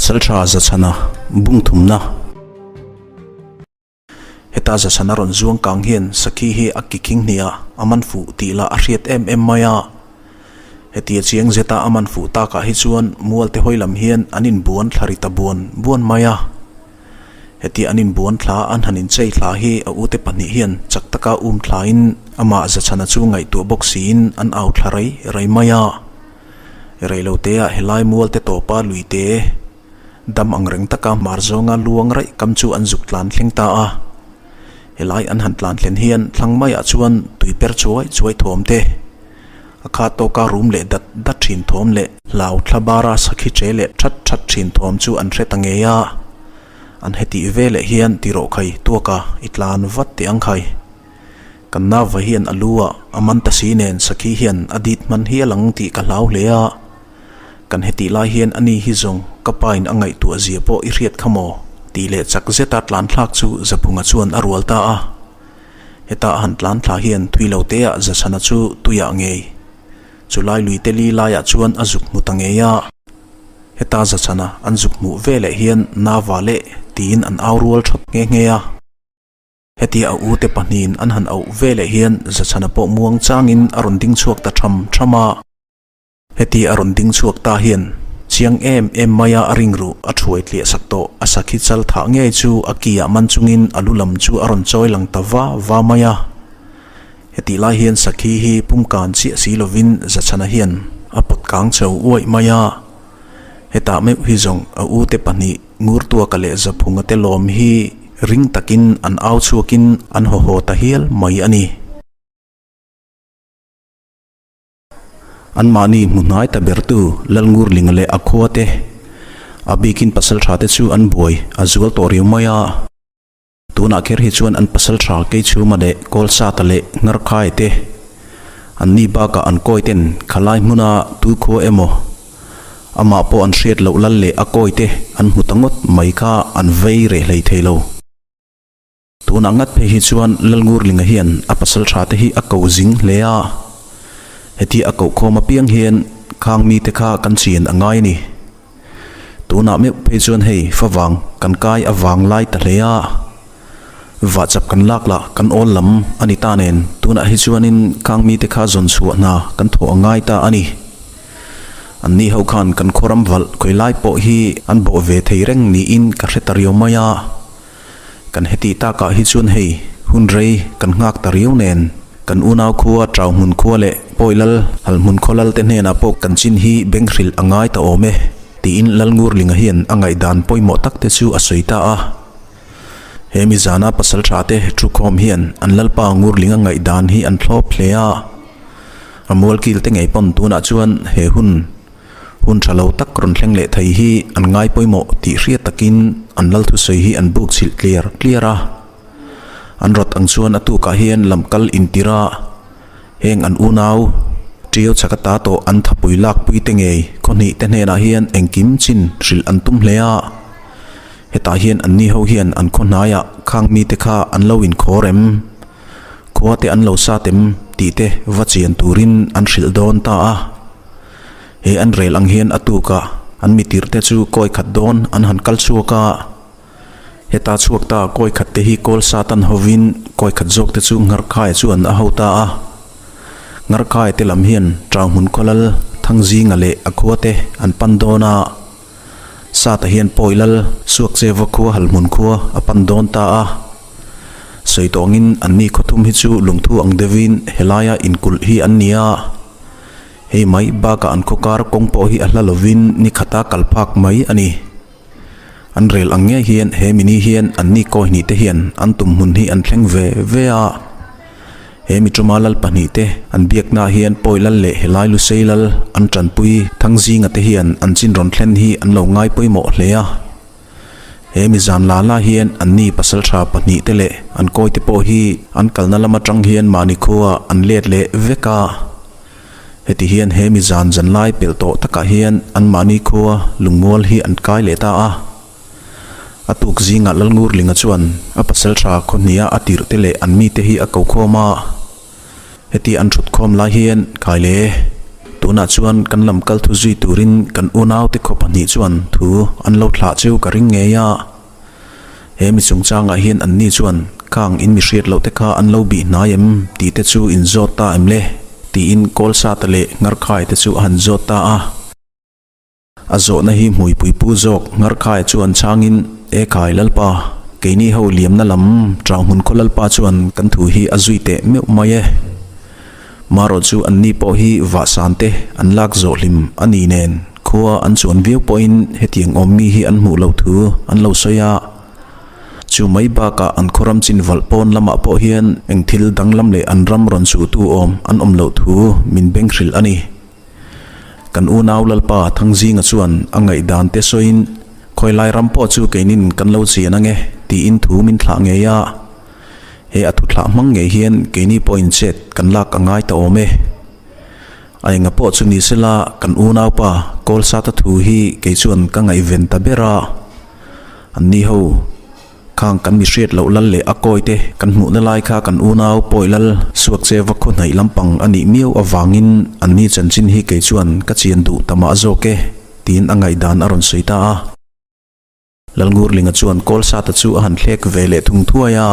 Pasaltha Zachhana bung thumna. Heta Zachhana rawn zuang kang hian Sakhi hi a ki khing hnih a, a man fuh tih lah a hriat em em mai a. Hetia chiang zeta a man fuh takah hi chuan mualte hawi lam hian an inbuan thla ri ta buan buan mai a. Hetia an inbuan thla an han inchei thla hi a ute pahnih hian chak taka um thlain amah Zachhana chu ngaihtuah bawk siin an au thla rei rei mai a. Reiloteah helai mualte tawpa luite dam ang reng taka hmar zawnga luang raih kam chu an zuk tlan thleng ta a. Helai an han tlan thlen hian thlang maiah chuan tui per chuai chuai thawm te, a kha tawka rum leh dat dat thin thawm leh hlau thla bara sakhi che leh that that thin thawm chu an hre ta ngei a. An hetih veleh hian tirawh khai tuaka i tlan vat teh ang khai. Kan nauva hian a lu ah a man ta si nen Sakhi hian a dit hman hial ang tih ka hlau hle a. Kan hetih lai hian ani hi zawng ka pa in a ngaihtuah zia pawh i hriat kha maw? tih leh chak zeta tlan thlak chu Zaphunga chuan a rual ta a. Heta a han tlan thla hian thui lo te ah Zachhana chu tuiah ngei. Chulai lui te li laiah chuan a zuk hmu ta ngei a. Heta Zachhana an zuk hmuh veleh hian Nava leh tiin an au rual thawt nghe nghe a. Hetia a ute pahnihin an han auh veleh hian Zachhana pawh muang changin a rawn ding chhuak ta tham tham a. Hetia a rawn ding chhuak ta hian chiang em em maia a ring ruh a thuai tliah sak tawh. A sakhi chal thah ngei chu a ki ah man chungin a lu lam chu a rawn chawi lang ta va va mai a. Hetih lai hian sakhi hi pumkan chiah si lovin Zachhana hian a pawt kang chho uaih mai a. Hetah meuh hi zawng a ute pahnih Ngurtuaka leh Zaphunga te lawm hi ring takin an au chhuakin an haw haw ta hial mai a ni. Anmahni hmu hnai ta bertu Lalngurlinga leh a khua te, a bikin pasaltha te chu an buai a zual tawh riau mai a. Tunah kher hi chuan an pasaltha Keichhuma leh Kawlsata leh Ngarkhai te an ni bakah an kawi ten khalai hmuna tuikhua emaw amah pawh an hriat loh lal leh a kawi te an hmu ta ngawt mai kha an vei reh hlei thei lo. Tunah ngat phei hi chuan Lalngurlinga hian a pasaltha te hi a ko zing hle a, heti a koh khawm apiang hian khang mite kha kan chian a ngai a ni. Tunah meuh phei chuan hei favang kan kai avang lai ta hle a, vahchap kan lak lah kan awl lam a ni ta nen tunah hi chuanin khang mite kha zawn chhuah hna kan thawh a ngai ta a ni. An ni ho khan kan khawram valh khawi lai pawh hi an bawh ve thei reng niin ka hre ta riau mai a. Kan heti takah hi chuan hei hun rei kan nghak ta riau nen, kan unau khua Trau hmun khua leh Pawi Lal Hal hmun khaw lal te hnenah pawh kan chin hi beng hrilh a ngai ta awm e, tiin Lalngurlinga hian a ngaihdan pawimawh tak te chu a sawi ta a. He mizana pasal tha te thukhawm hian an Lalpa Ngurlinga ngaihdan hi an thlawp hle a. A mualkil te ngei pawn tunah chuan he hun Hun tha lo tak rawn thleng leh thei hi an ngai pawimawh tih hriat takin an lal thusawi hi an buk chhilh tliar tliar a. An rawt ang chuan a tukah hian lam kal intir a, heng an unau Ṭiau chhaka ta tawh an thapui lakpui te ngei khawhnih te hnenah hian engkim chin hrilh an tum hle a. Hetah hian anni ho hian an khaw hnaiah khang mite kha an lo inkhawr em? Khua te an lo sat em? tih te va chian turin an hrilh dawn ta a. He an rel ang hian a tukah an mitir te chu kawi khat dawn an han kal chhuak a. Heta chhuak ta kawi khat te hi kawl satan hovin kawi khat zawk te chu Ngarkhai chuan a ho ta a. Ngarkhai te lam hian Ṭauhmun khawlal Thangzinga leh a khua te an pan dawn a. Sata hian Pawi lal Suakcheva khua Halhmun khua a pan dawn ta a. Sawi tawngin anni khawthum hi chu lungthu ang deuhin helaia inkulh hi an ni a. Hei mai bakah an khawkar kawng pawh hi a hla lovin ni khata kal phak mai a ni. An rel ang ngei hian he mini hian anni kawi hnih te hian an tum hmun hi an thleng ve ve a. He mi tuma lal pahnih te an biakna ah hian Pawi lal leh Helai Lusei lal an tanpui Thangzinga te hian an chin rawn thlen hi an lo ngai pawimawh hle a. He mi zan la la hian anni pasaltha pahnih te leh an kawi te pawh hi an kalna lam atang hian mahni khua an let leh vek a. Heti hian he mi zan zan lai pelh tawh takah hian an mahni khua lungmual hi an kai leh ta a. A tuk zingah Lalngurlinga chuan a pasaltha khawhniha a tirh te leh an mite hi a ko khawm a. Heti an thut khawm lai hian kai le. Tunah chuan kan lam kal thu zui turin kan unaute khaw pahnih chuan thu an lo thlah cheu ka ring ngei a. He mi chungchangah hian anni chuan khang in mi hriat loh te kha an lo bih hnai em tih te chu in zawt ta em le? tiin Kawlsata leh Ngarkhai te chu a han zawt ta a. A zawhna hi hmuipui pu zawk Ngarkhai chuan chhangin, E khai Lalpa, keini ho liamna lam Ṭauhmun khaw Lalpa chuan kan thu hi a zui teh meuh mai e. Marawh chu anni pawh hi vahsan te an lak zawh hlim a ni nen khua an chuan viau pawhin hetiang awm mi hi an hmuh loh thu an lo sawi a. Chu mai bakah an khaw ram chin valh pawn lamah pawh hian eng thil danglam leh an ram rawn chuhtu awm an awm loh thu min beng hrilh a ni. Kan unau Lalpa Thangzinga chuan a ngaihdan te sawiin khawilai ram pawh chu keinin kan lo chian ange tiin thu min thlah ngei a. He a thuthlah hmang ngei hian keini pawhin chet kan lak a ngai ta awm e. A enga pawh chu ni sela kan unaupa Kawlsata thu hi kei chuan ka ngaihven ta ber a. Anni ho khang kan mi hriat loh lal leh a kawi te kan hmuhna lai kha kan unau pawi lal suak che va khaw hnaih lampang a nih miau avangin anni chanchin hi kei chuan ka chian duh ta mah zawk e tiin a ngaihdan a rawn sawi ta a. Lalngurlinga chuan Kawlsata chu a han thlek ve leh thung thuai a.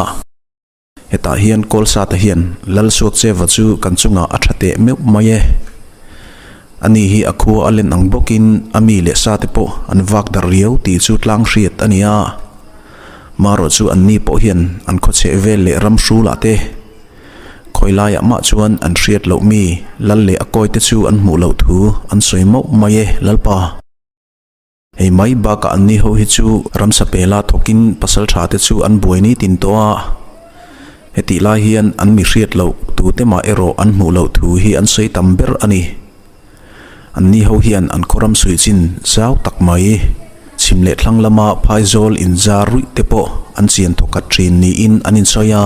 Hetah hian Kawlsata hian Lalsuakcheva chu kan chungah a tha teh meuh mai e. Ani hi a khua a len ang bawkin a mi leh sate pawh an vak dar riau tih chu tlang hriat a ni a. Marawh chu anni pawh hian an khawchheh vel leh ram hrulah te khawi laiah mah chuan an hriat loh mi lal leh a kawite chu an hmuh loh thu an sawi mauh mai e Lalpa. Hei mai bakah anni ho hi chu ramsa pela thawkin pasal tha te chu an buai ni tin tawh a. Hetih lai hian an mi hriat loh tute mah erawh an hmuh loh thu hi an sawi tam ber a ni. Anni ho hian an khaw ram suih chin zau tak mai, chhim leh thlang lama phaizawl inzar ruih te pawh an chian thawkhat thin niin an insawi a.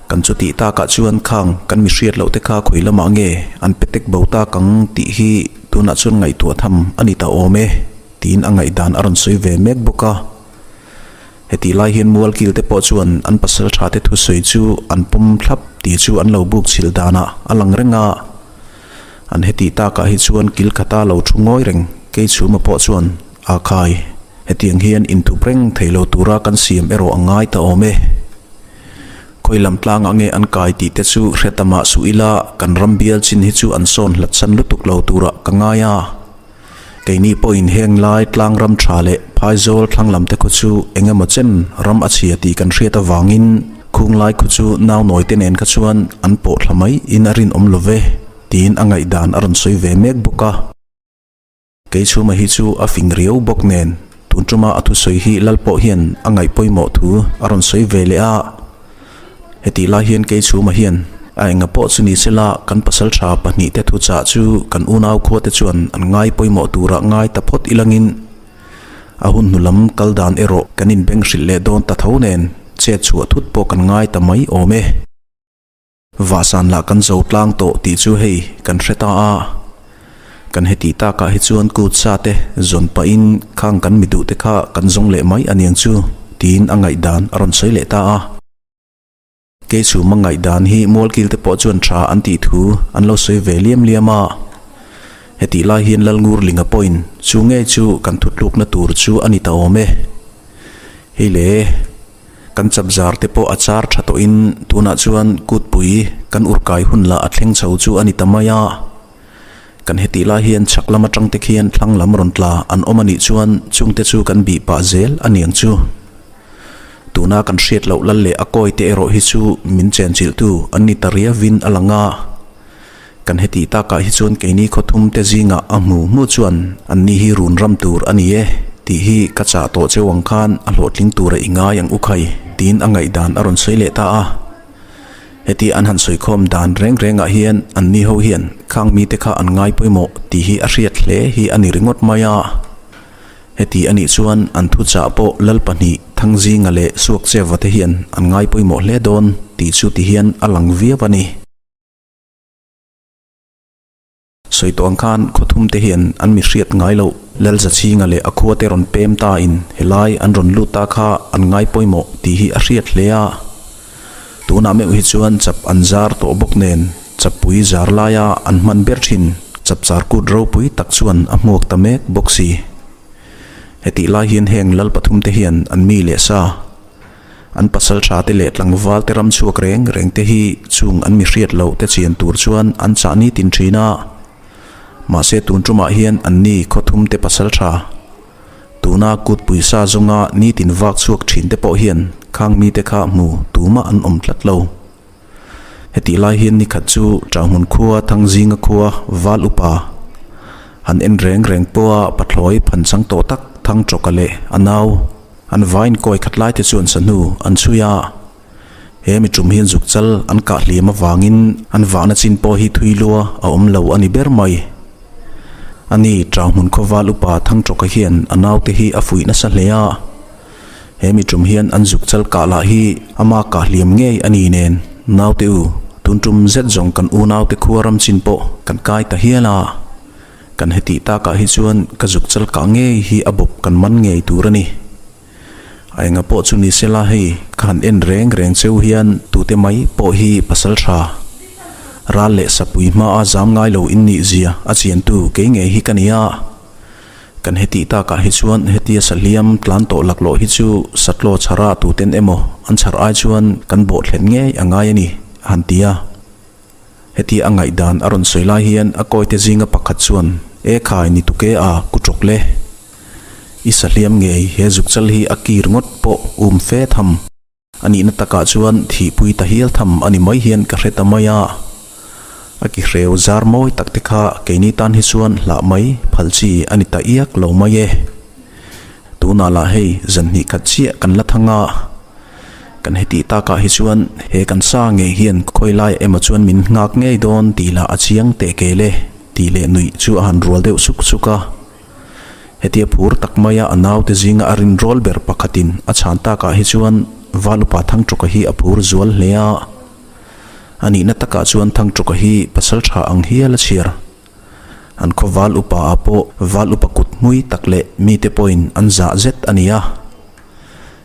Kan chutih takah chuan khang kan mi hriat loh te kha khawi lamah nge an pe tek bo tak ang tih hi tunah chuan ngaihtuah tham a ni ta awm e tiin a ngaihdan a rawn sawi ve mek bawk a. Hetih lai hian Mualkil te pawh chuan an pasal tha te thusawi chu an pawm thlap tih chu an lo buk chhilh danah a lang reng a. An hetih takah hi chuan kil khata lo thu ngawi reng Keichhuma pawh chuan a khai. Hetiang hian inthup reng thei lo tura kan siam erawh a ngai ta awm e. Khawi lam tlangah nge an kai tih te chu hre ta mah suh ila kan ram bial chin hi chu an sawn hlat san lutuk lo turah ka ngai a. Keini pawhin heng lai tlang ram tha leh phaizawl thlang lam te khaw chu eng emaw chen ram a chhia tih kan hriat avangin khung lai khaw chu naunawi te nen kha chuan an pawh thla mai in a rinawm lo ve tiin a ngaihdan a rawn sawi ve mek bawk a. Keichhuma hi chu a fing riau bawk nen tun tuma a thusawi hi lal pawh hian a ngaih pawimawh thu a rawn sawi ve leh a. Hetih lai hian Keichhuma hian a enga pawh chu ni sela kan pasal tha pahnihte thuchah chu kan unau khuate chuan an ngai pawimawh turah ngai ta phawt ilangin a hun hnu lam kal dan erawh kan inbeng hrilh leh dawn ta tho nen chet chhuah thut pawh kan ngai ta mai awm e. Vahsan lah kan zo tlang tawh tih chu hei kan hre ta a, kan hetih takah hi chuan kut sa te zawn pahin khang kan mi duh te kha kan zawng leh mai aniang chu tiin a ngaihdan a rawn sawi leh ta a. Keichhuma ngaihdan hi Mualkil te pawh chuan tha an tih thu an lo sawi ve liam liam a. Hetih lai hian Lalngurlinga pawhin chu ngei chu kan thutlukna tur chu a ni ta awm e. Hei le. Kan chap zar te pawh a char tha tawhin tunah chuan kutpui kan urkai hun lah a thleng chho chu a ni ta mai a. Kan hetih lai hian chhak lam atang te khian thlang lam rawn tla an awm a nih chuan chungte chu kan bih pah zel a niang chu. Tuna kan hriat loh lal leh a kawi te erawh hi chu min chenchilhtu an ni ta riavin a lang a. Kan hetih takah hi chuan keini khawthum te zingah a hmu hmu chuan anni hi run ram tur a ni e tih hi ka chah tawh cheu ang khan a hlawhtling tura i ngai ang u khai tiin a ngaihdan a rawn sawi leh ta a. Heti an han sawikhawm dan reng rengah hian anni ho hian khang mite kha an ngai pawimawh tih hi a hriat hle hi a ni ringawt mai a. Heti a nih chuan an thuchah pawh lal pahnih Thangzinga leh Suakcheva te hian an ngai pawimawh hle dawn tih chu ti hian a lang viau a ni. Sawi tawh ang khan khawthum te hian an mi hriat ngai loh Lalzachhinga leh a khua te rawn pem ta in helai an rawn lut ta kha an ngai pawimawh tih hi a hriat hle a. Tunah meuh hi chuan chap an zar tawh bawk nen chappui zar laia an hman ber thin. Chapchar kut ropui tak chuan a hmuak ta mek bawk si. Hetih lai hian heng lal pathumte hian an mi leh sa, an pasal tha te leh tlangval te ram chhuak reng reng te hi chung an mi hriat loh te chian tur chuan an chah ni tin thin a. Mahse tun tumah hian an ni khawthum te pasal tha, tuna kut puisa zawnga nitin vak chhuak thin te pawh hian khang mite kha hmu tumah an awm tlat lo. Hetih lai hian nikhat chu Ṭahmun khua Thangzinga khua Val upa han en reng reng pawha pathlawi phan chang tawh tak Thangṭawka leh a nau an vain kawi khat lai te chuan sahnu an chhui a. He mi ṭum hian zuk chal an kah hliam avangin an vahna chin pawh hi thui lua a awm lo a ni ber mai. Ani Ṭahmun khaw Val upa Thangṭawka hian a naute hi a fuih nasa hle a. He mi tum hian an zuk chal kah lah hi ama kah hliam ngei a ni nen, naute u, tun tum zet zawng kan unaute khua ram chin pawh kan kai ta hial a. Kan hetih takah hi chuan ka zuk chal kah ngei hi a bawp kan man ngei tur a ni. A enga pawh chu ni sela hei ka han en reng reng cheu hian tute mai pawh hi pasal tha ral leh sapui hmaa zam ngai lo in nih zia a chiantu kei ngei hi ka ni a. Kan hetih takah hi chuan hetia sahliam tlan tawh laklawh hi chu satlaw chhara tuten emaw an chhar ai chuan kan bawh thlen ngei a ngai a ni, a han ti a. Hetia a ngaihdan a rawn sawi lai hian a kawite zinga pakhat chuan, E khai ni tuke a, ku tawk le. I sahliam ngei he zukchal hi a kir ngawt pawh um fe tham. A nihna takah chuan thihpui ta hial tham a ni mai hian ka hre ta mai a. A ki hreu zar mawi tak te kha keini tan hi chuan hlah mai phal chi a ni ta iak lo mai e. Tunah lah hei zan hnih khat chiah kan la thang a. Kan hetih takah hi chuan he kan sa ngei hian khawi laiah emaw chuan min nghak ngei dawn tih lah a chiang teh kel e tih leh nuih chu a han rual deuh suk suk a. Hetia phur tak maia a naute zinga a rinrawl ber pakhatin a chhan takah hi chuan Valupa Thangṭawka hi a phur zual hle a. A nihna takah chuan Thangṭawka hi pasal tha ang hial a chhiar. An khaw Val upa ah pawh Val upa kut hmui tak leh mite pawhin an zah zet a ni a.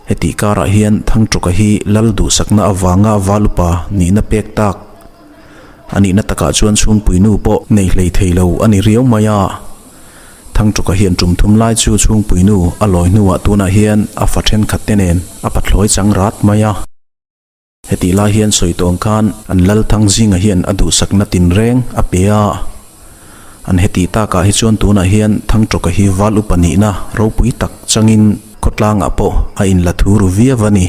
Hetih karah hian Thangṭawka hi lal duhsakna avanga Val upa nihna pek tak a nihna takah chuan chhungpuinu pawh nei hlei thei lo a ni riau mai a. Thangṭawka hian ṭum thum lai chu chhungpuinu a lawi hnuah tunah hian a fa ṭhenkhat te nen a pathlawi chang rat mai a. Hetih lai hian sawi tawng khan an lal thang zinga hian a duhsakna tinreng a pe a. An hetih takah hi chuan tunah hian Thangṭawka hi val upa nihna ropui tak changin khawtlangah pawh a inla thu ru viau a ni.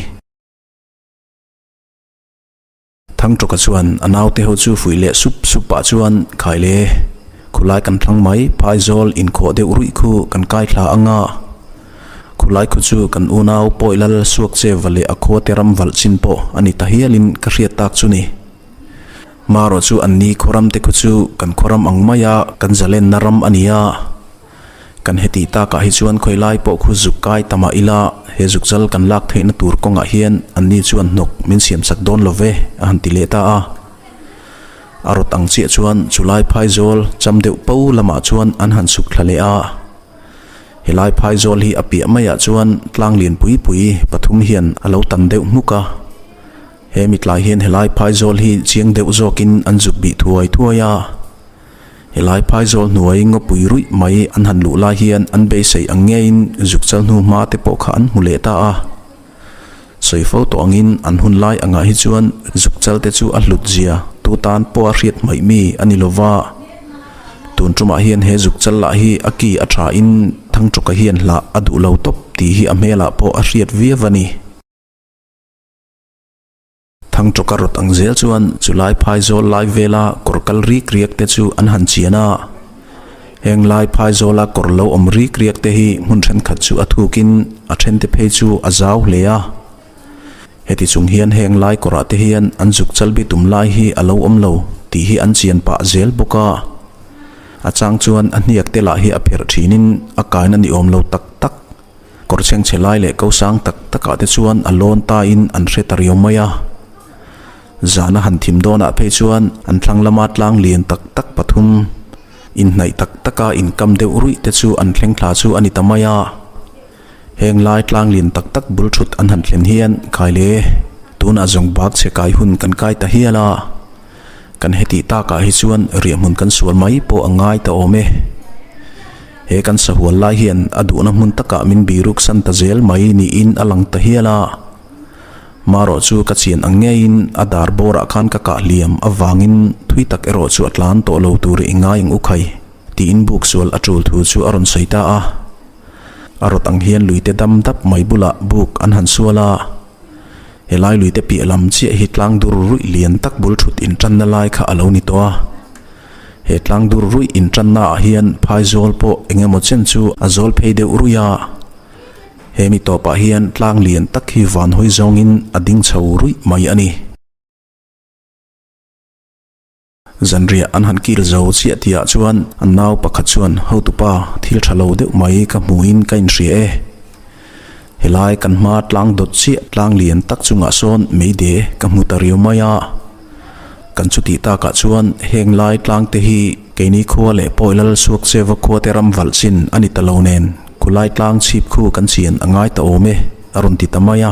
Thangṭawka chuan a naute ho chu fuih leh sup sup pah chuan khai le, khulai kan thlang mai, phaizawl inkhawh deuh ruih khu kan kai thla ang a, khulai khu chu kan unau pawi lal suak che va leh a khuate ram valh chin pawh a ni ta hialin ka hriat tak chu ni. Marawh chu anni khuaram te khu chu kan khuaram ang maia kan zalenna ram a ni a. Kan hetih takah hi chuan khawi lai pawh khu zuk kai ta mah ila, he zuk zal kan lak theihna tur kawngah hian anni chuan hnawk min siam sak dawn lo ve, a han ti leh ta a. A rawt ang chiah chuan chulai phaizawl cham deuh po lamah chuan an han chhuk thla leh a. Helai phaizawl hi a piah maiah chuan tlang lian pui pui pathum hian a lo tan deuh hmuk a. He mitlai hian helai phaizawl hi chiang deuh zawkin an zuk bih thuai thuai a. Helai phaizawl hnuai ngawpui ruih mai an han luh lai hian an beisei ang ngeiin zuk chal hnu hma te pawh kha an hmu leh ta a. Sawi fo tawh angin an hun lai angah hi chuan zuk chal te chu a hlut zia tu tan pawh a hriat hmaih mi a ni lova. Tun tumah hian he zuk chal lah hi a ki a tha in Thangṭawka hian hlah a duh lo tawp tih hi a hmelah pawh a hriat viau a ni. Thangṭawka rawt ang zel chuan chulai phaizawl lai vela kawr kal rik riak te chu an han chian a. Heng lai phaizawla kawr lo awm rik riak te hi hmun thenkhat chu a thukin a then te phei chu a zau hle a. Heti chung hian heng lai kawrah te hian an zuk chal bi tum lai hi a lo awm lo tih hi an chian pah zel bawk a. A chang chuan a hniak te lah hi a pherh thinin a kaina ni awm lo tak tak. Kawr chhengchhe lai leh ko sang tak takah te chuan a lawn tain an hre ta riau mai a. Zana han thim dawnah phei chuan an thlang lama tlang lian tak tak pathum inhnaih tak taka inkam deuh ruih te chu an thleng thla chu a ni ta mai a. Heng lai tlang lian tak tak bul thut an han thlen hian kai le tunah zawng bak chhe kai hun kan kai ta hial a. Kan hetih takah hi chuan riahhmun kan sual mai pawh a ngai ta awm e. He kan sahual lai hian a duhna hmun takah min biruk san ta zel mai niin a lang ta hial a. Marawh chu ka chian ang ngeiin a dar bawrah khan ka kah hliam avangin thui tak erawh chu a tlan tawh lo tur i ngai ang u khai tiin buk sual a tul thu chu a rawn sawi ta a. A rawt ang hian luite dam dap mai bulah buk an han sual a. Helai luite piah lam chiah hi tlang dur ruih lian tak bul thut intanna lai kha a lo ni tawh a. He tlang dur ruih intanna ah hian phaizawl pawh eng emaw chen chu a zawl phei deuh ruih a. He mi tawpah hian tlang lian tak hi van hawi zawngin a ding chho ruih mai a ni. Zanriah an han kil zo chiah tihah chuan an nau pakhat chuan hotupa thil tha lo deuh mai ka hmuhin ka inhria e. Helai kan hma tlang dawt chiah tlang lian tak chungah sawn meide ka hmu ta riau mai a. Kan chutih takah chuan heng lai tlang te hi keini khua leh pawi lal suak cheva khua te ram valh chin a ni ta lo nen khulai tlang chhip khu kan chian a ngai ta awm e a rawn ti ta mai a.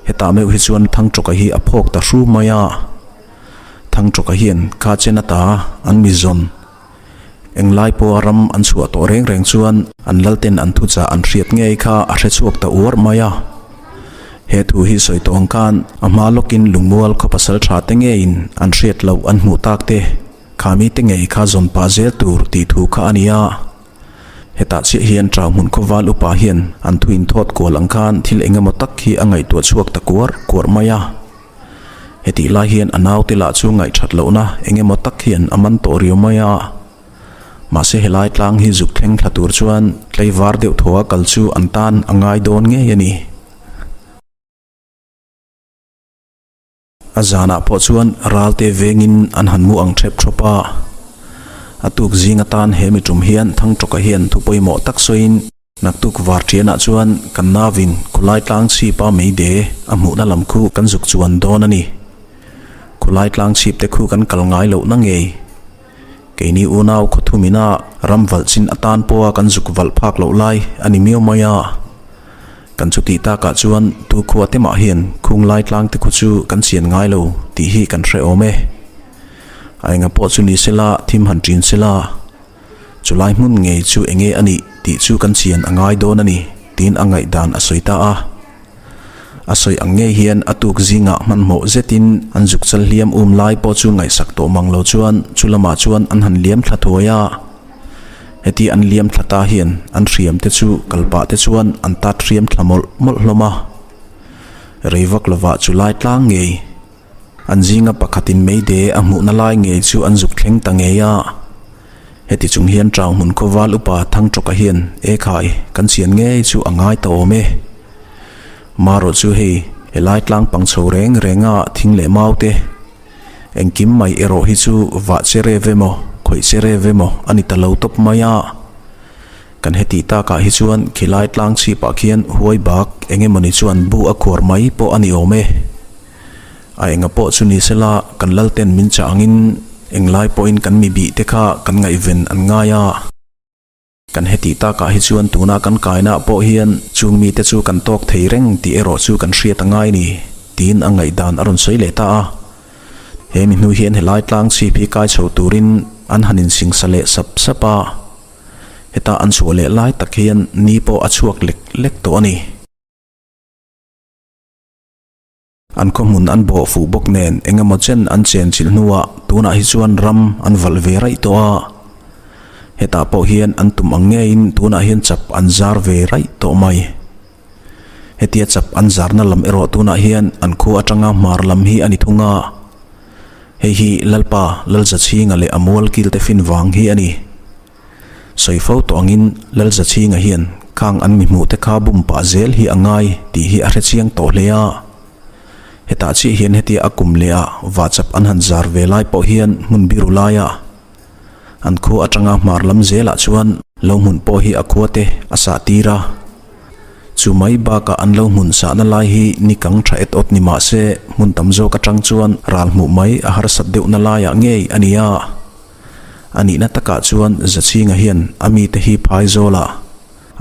Hetah meuh hi chuan Thangtawka hi a phawk ta hru mai a. Thangtawka hian kha chen ata an mi zawn. Englai pawha ram an chhuah tawh reng reng chuan an lalten an thuchah an hriat ngei kha a hre chhuak ta uar mai a. He thu hi sawi tawh ang khan a hma lawkin lungmual khaw pasal tha te ngeiin an hriat loh an hmuh tak te kha mite ngei kha zawn pah zel tur tih thu kha a ni a. Hetah chiah hian Chau hmun khawval upa hian an thu inthawt kual ang khan thil eng emaw tak hi a ngaihtuah chhuak ta kuar kuar mai a. Hetih lai hian a naute lah chu ngaihthat lohna eng emaw tak hian a man tawh riau mai a. Mahse helai tlang hi zuk thleng thla tur chuan tlaivar deuh thaw a kal chu an tan a ngai dawn ngei a ni. A zanah pawh chuan ralte vengin an han mu ang thep thawp a. A tuk zing atan he mi tum hian Thangtawka hian thu pawimawh tak sawiin naktuk var thianah chuan kan navin khulai tlang chhipa meide a hmuhna lam khu kan zuk chuan dawn a ni. Khulai tlang chhip te khu kan kal ngai lohna ngei. Keini unau khawthumina ram valh chin atan pawha kan zuk valh phak loh lai a ni miau mai a. Kan chutih takah chuan tu khua te mah hian khung lai tlang te khu chu kan chian ngai lo tih hi kan hre awm e. A enga pawh chu ni sela thim han ṭin sela, chulai hmun ngei chu enge a nih tih chu kan chian a ngai dawn a ni tiin a ngaihdan a sawi ta a. A sawi ang ngei hian a tuk zingah hmanhmawh zetin an zuk chal hliam um lai pawh chu ngaihsak tawh mang lo chuan chu lamah chuan an han liam thla thuai a. Heti an liam thla ta hian an hriam te chu kal pah te chuan an tat hriam thla mawlh mawlh hlawm a. Rei vak lovah chu lai tlang ngei. An zinga pakhatin meide a hmuhna lai ngei chu an zuk thleng ta ngei a. Heti chung hian Chau hmun khawval upa Thangtawka hian E khai, kan chian ngei chu a ngai ta awm e. Marawh chu hei, helai tlang pang chho reng renga thing leh mau te, Engkim mai erawh hi chu vah che rev emaw, khawih che rev emaw a ni ta lo tawp mai a. Kan hetih takah hi chuan khilai tlang chhipah khian huai bak eng emawni chuan bu a khuar mai pawh a ni awm e. A enga pawh chu ni sela kan lalten min chah angin englai pawhin kan mi bih te kha kan ngaihven an ngai a. Kan hetih takah hi chuan tuna kan kaina pawh hian chung mite chu kan tawk thei reng tih erawh chu kan hriat a ngai ni, tiin a ngaihdan a rawn sawi leh ta a. He mi hnu hian helai tlang chhip hi kai chho turin an han insingsa leh sap sap a, heta an chhuah leh lai tak hian ni pawh a chhuak lek lek tawh a ni. An khawhmun an bawh fuh bawk nen eng emaw chen an chen chilh hnuah tunah hi chuan ram an valh ve raih tawh a. Hetah pawh hian an tum ang ngeiin tunah hian chap an zar ve raih tawh mai. Hetia chap an zarna lam erawh tunah hian an khua atanga hmar lam hi a ni thung a. Hei hi Lalpa Lalzachhinga leh a mual kilte fin vang hi a ni. Sawi fo tawh angin Lalzachhinga hian khang an mi hmuh te kha bum pah zel hi a ngai tih hi a hre chiang tawh hle a. Hetah chiah hian hetia a kum leh ah vahchap an han zar ve lai pawh hian hmun biru laia an khua atanga hmar lam zelah chuan lo hmun pawh hi a khua te a sah tir a. Chu mai bakah an lo hmun sahna lai hi ni kang tha et awt ni mah se hmun tam zawk atang chuan ral hmuh mai a harsat deuhna laiah ngei a ni a. A nihna takah chuan Zachhinga hian a mite hi Phaizawlah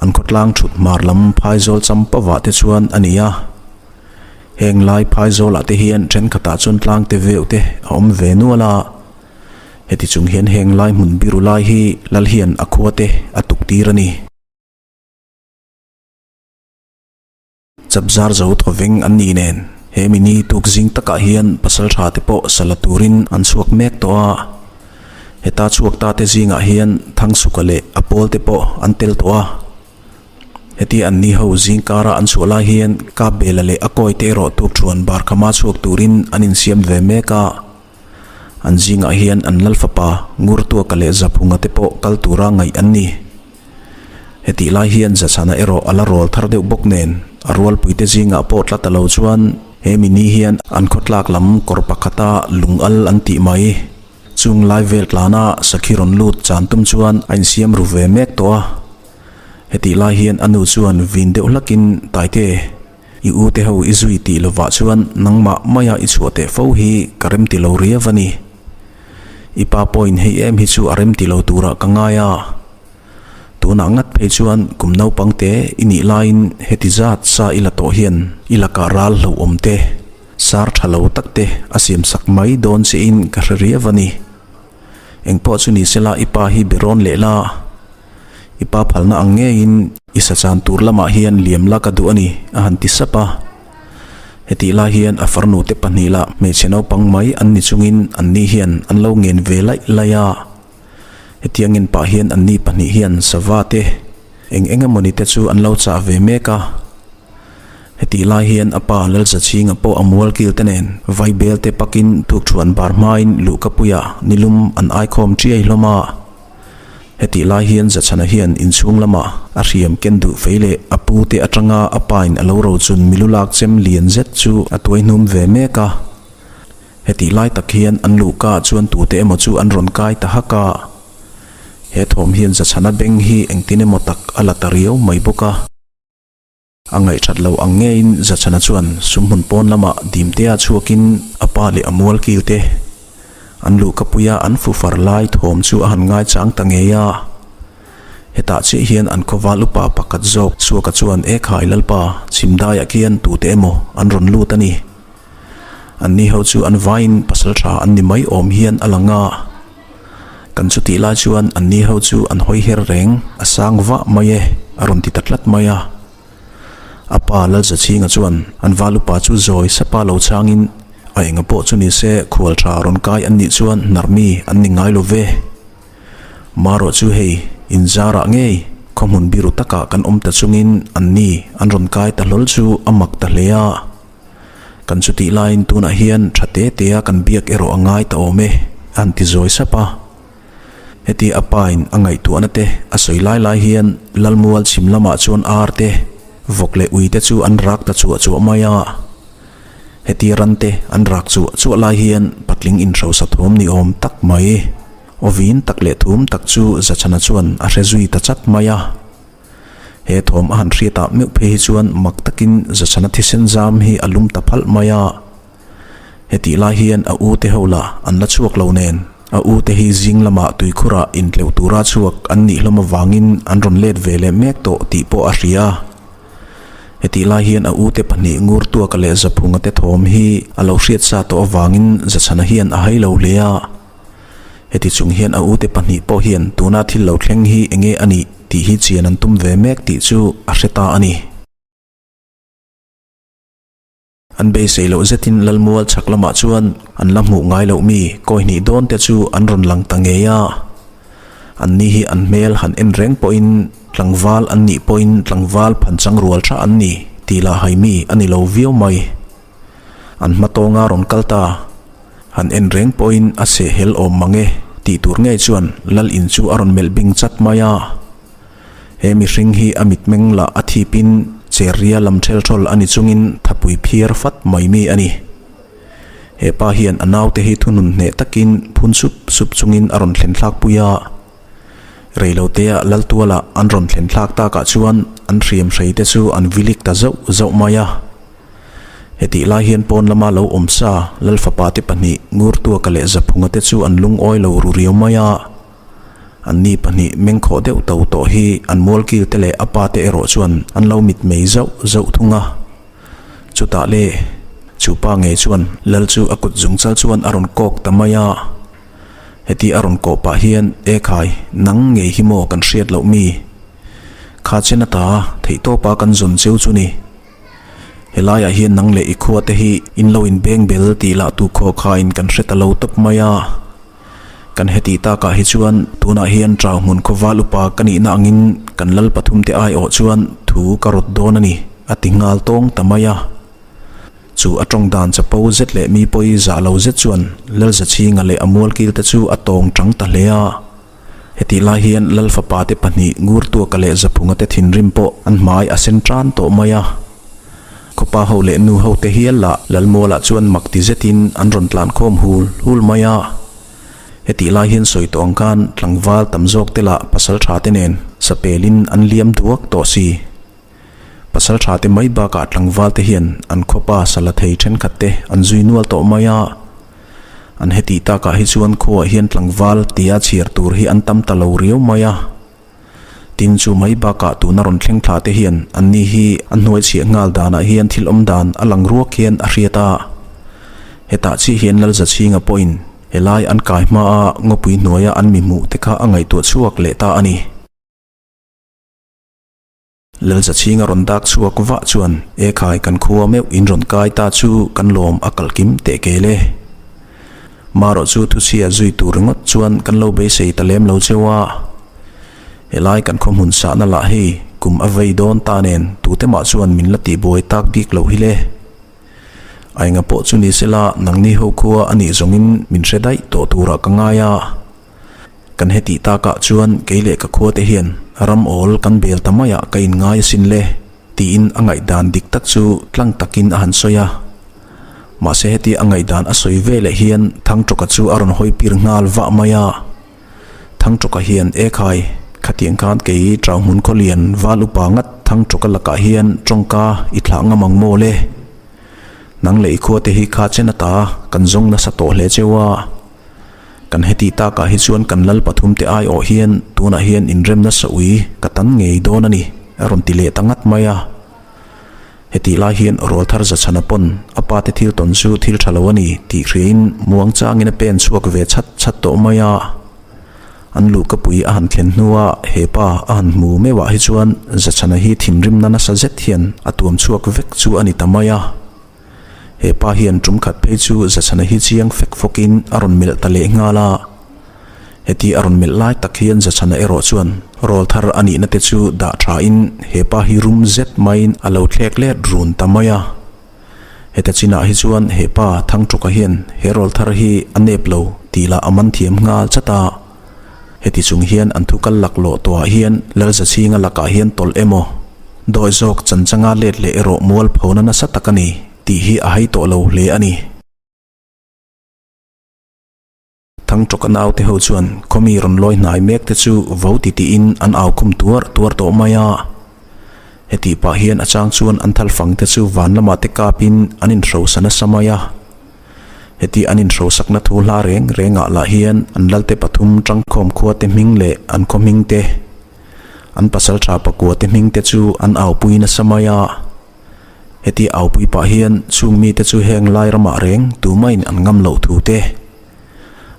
an khawtlang thut hmar lam Phaizawl champavah te chuan a ni a. Heng lai phaizawlah te hian thenkhatah chuan tlang te veuh te a awm ve nual a. Heti chung hian heng lai hmun biru lai hi lal hian a khua te a tuk tir a ni. Chapzar zo thawveng an nih nen he mini tuk zing takah hian pasal tha te pawh sa la turin an chhuak mek tawh a. Heta chhuak ta te zingah hian Thangsuka leh a pawl te pawh an tel tawh a. Hetia an ni ho zing kara an chhuah lai hian Kapbela leh a kawi te erawh tuk thuan barkhama chhuak turin an insiam ve mek a. An zingah hian an lal fapa Ngurtuaka leh Zaphunga te pawh kal tura ngaih an ni. Hetih lai hian Zachhana erawh a la rawl thar deuh bawk nen a rualpuite zingah pawh tla ta lo chuan he mini hian an khawtlak lam kawr pakhata lung al an tih mai. Chung lai vel tlana sakhi rawn lut chan tum chuan a insiam ru ve mek tawh a. Hetih lai hian a nu chuan vin deuh hlakin Taite, I u te ho i zui tih lovah chuan nangmah maia i chhuah teh fo hi ka rem ti lo riau a ni. I pa pawhin hei em hi chu a rem ti lo turah ka ngai a. Tunah ngat phei chuan kum naupang te i nih laiin heti zat sa i la tawh hian i lakah ral hlauhawm te, sar tha lo tak te a siamsak mai dawn chiin ka hre riau a ni. Engpawh chu ni sela i pa hi be rawn leh la. I pa phalna ang ngeiin i sachan tur lamah hian liam la ka duh a ni, a han ti sap a. Hetih lai hian a farnu te pahnih lah hmeichhe naupang mai an ni chungin anni hian an lo ngen ve laih laih a. Hetiangin pah hian anni pahnih hian sava te eng eng emawni te chu an lo chah ve mek a. Hetih lai hian a pa Lalzachhinga pawh a mual kil te nen vaibel te pakin tukṭhuan bar hmain luhkapuia nilum an aikhawm ṭiai hlawm a. Hetih lai hian Zachhana hian inchhung lamah a hriam ken duh fei leh a pu te atanga a pain a lo rochun milu lak chem lian zet chu a tuai hnum ve mek a. Hetih lai tak hian an luhka ah chuan tute emaw chu an rawn kai ta hak a. He thawm hian Zachhana beng hi engtin emaw tak a la ta riau mai bawk a. A ngaihthat lo ang ngeiin Zachhana chuan sumhmun pawn lamah Dimtea chhuakin a pa leh a mual kil te an luhkapuia an fufar lai thawm chu a han ngaichang ta ngei a. Hetah chiah hian an khawval upa pakhat zawk Suaka chuan E khai Lalpa, chhimdaiah khian tute emaw an rawn lut a ni. Anni ho chu an vaiin pasal tha an ni mai awm hian a lang a. Kan chutih lai chuan anni ho chu an hawi her reng, a sang vah mai e, a rawn ti ta tlat mai a. A pa Lalzachhinga chuan an val upa chu zawi sapa lo changin, A enga pawh chu ni se khual tha rawn kai an nih chuan hnar mi an ni ngai lo ve. Marawh chu hei, inzarah ngei khaw hmun biru takah kan awm ta chungin anni an rawn kai ta hlawl chu a mak ta hle a. Kan chutih laiin tunah hian tha te te a kan biak erawh a ngai ta awm e, a han ti zawi sap a. Heti a pain a ngaihtuahna te a sawi lai lai hian Lalmual chhim lamah chuan ar te, vawk leh ui te chu an rak ta chuah chuah mai a. Heti ran te an rak chuah chuah lai hian patling inhrosa thawm ni awm tak mai, aw vin tak leh thum tak chu Zachhana chuan a hre zui ta chat mai a. He thawm a han hriat ah meuh phei hi chuan mak takin Zachhana thisen zam hi a lum ta phalh mai a. Hetih lai hian a u te ho lah an la chhuak lo nen, a u te hi zing lamah tuikhurah intleuh tura chhuak an nih hlawm avangin an rawn let ve leh mek tawh tih pawh a hria. Hetih lai hian a u te pahnih Ngurtuaka leh Zaphunga te thawm hi a lo hriat sa tawh avangin Zachhana hian a hai lo hle a. Heti chung hian a ute pahnih pawh hian tuna thil lo thleng hi enge a nih tih hi chian an tum ve mek tih chu a hre ta a ni. An beisei loh zetin Lalmual chhak lamah chuan an la hmuh ngai loh mi kawi hnih dawn te chu an rawn lang ta ngei a. Anni hi an hmel han en reng pawhin tlangval an nih pawhin tlangval phanchang rual tha an ni tih lah hai mi a ni lo viau mai. An hma tawnga rawn kal ta. Han en reng pawhin a seh hel awm mang e tih tur ngei chuan Lal in chu a rawn melh bing chat mai a. He mihring hi a mitmeng lah a thipin cher ria lam ṭhel ṭhawl a ni chungin thapui phiar fat mai mi a ni. He pa hian a naute hi thunun hneh takin phun sup sup chungin a rawn thlen thlak pui a. Reilotea Laltuala an rawn thlen thlak takah chuan an hriam hrei te chu an vilik ta zauh zauh mai a. Hetih lai hian pawn lama lo awm sa Lal fapa te pahnih Ngurtuaka leh Zaphunga te chu an lungawi lo ru riau mai a. Anni pahnih mengkhawh deuh to tawh hi an mualkil te leh a pa te erawh chuan an lo mitmei zauh zauh thung a. Chutah le. Chu pa ngei chuan lal chu a kut zungchal chuan a rawn kawk ta mai a. Heti a rawn kawh pah hian, E khai, nang ngei hi maw kan hriat loh mi? Kha chen ata theihtawpa kan zawn cheu chu ni. Helaiah hian nang leh i khua te hi in lo inbeng bel tih lah tu khaw khain kan hre ta lo tawp mai a. Kan heti takah hi chuan tunah hian Trau hmun khawval upa ka nihna angin kan lal pathumte aiawh chuan thu ka rawt dawn a ni, a ti nghal tawng ta mai a. Chu a tawng dan chapo zet leh mi pawi zah lo zet chuan Lalzachhinga leh a mualkilte chu a tawng tang ta hle a. Hetih lai hian Lal fapate pahnih Ngurtuaka leh Zaphunga te thinrim pawh an hmai a sen tan tawh mai a. Khawpa ho leh nu ho te hial lah Lalmualah chuan mak ti zetin an rawn tlan khawm hul hul mai a. Hetih lai hian sawi tawh ang khan tlangval tam zawk te lah pasal tha te nen sapelin an liam duak tawh si. Pasal tha te mai bakah tlangval te hian an khawpa sala thei thenkhat te an zui nual tawh mai a. An hetih takah hi chuan khuaah hian tlangval tia chhiar tur hi an tam ta lo riau mai a. Tin, chu mai bakah tuna rawn thleng thla te hian anni hi a hnuai chhiah nghal danah hian thil awm dan a lang ruak hian a hriat a. Hetah chiah hian Lalzachhinga pawhin helai an kai hmaa ngawpui hnuaia an mi hmuh te kha a ngaihtuah chhuak leh ta a ni. Lalzachhinga rawn dak chhuak vah chuan, E khai, kan khua meuh in rawn kai ta chu kan lawm a kalh kim teh kel e. Marawh chu thuchhia zui tur ringawt chuan kan lo beisei ta lem lo cheu a. Helai kan khaw hmun sahna lah hei kum a vei dawn ta nen tute mah chuan min la tihbuai tak bik loh hi le. A enga pawh chu ni sela nangni ho khua a nih zawngin min hre daih tawh turah ka ngai a. Kan hetih takah chuan kei leh ka khuate hian ram awl kan bel ta maiah ka inngai asin le, tiin a ngaihdan dik tak chu tlang takin a han sawi a. Mahse heti a ngaihdan a sawi ve leh hian Thangtawka chu a rawn hawi pir nghal vah mai a. Thangtawka hian, E khai, khatiang khan kei Trauhmun Khawlian val upa ngat Thangtawka lakah hian tawngka i thlah ngam ang maw le? Nang leh i khuate hi kha chen ata kan zawng nasa tawh hle cheu a. Kan hetih takah hi chuan kan lal pathumte aiawh hian tunah hian inremna saui ka tan ngei dawn a ni, a rawn ti leh ta ngat mai a. Hetih lai hian Rawlthar Zachhana pawn a pate thil tawn chu thil tha lo a ni tih hriain muang changin a pen chhuak ve chhat chhat tawh mai a. An luhkapui a han thlen hnua he pa a han hmu meuhah hi chuan Zachhana hi thinrimna nasa zet hian a tuam chhuak vek chu a ni ta mai a. He pa hian tum khat phei chu Zachhana hi chiang fek fawkin a rawn melh ta leh nghal a. Heti a rawn melh lai tak hian Zachhana erawh chuan rawl thar a nihna te chu dah thain he pa hi rum zet maiin a lo thlek let run ta mai a. Heta chinah hi chuan he pa Thangtawka hian he rawl thar hi a nep lo tih lah a man thiam nghal chat a. Heti chung hian an thu kal laklawh tawhah hian Lalzachhinga lakah hian tawlh emaw, dawi zawk chanchanga let leh erawh mual phona nasa tak a ni tih hi a hai tawh lo hle a ni. Thangtawka naute ho chuan khawmi rawn lawi hnai mek te chu vo ti tiin an au khum tuar tuar tawh mai a. Hetih pah hian a chang chuan an thalfang te chu van lamah te kapin an inhrosa nasa mai a. Heti an inhrosakna thu hla reng rengah lah hian an lalte pathum tangkhawm khuate hming leh an khaw hming te, an pasaltha pakuate hming te chu an aupui nasa mai a. Heti aupui pah hian chung mite chu heng lai ramah reng tumahin an ngam loh thu te,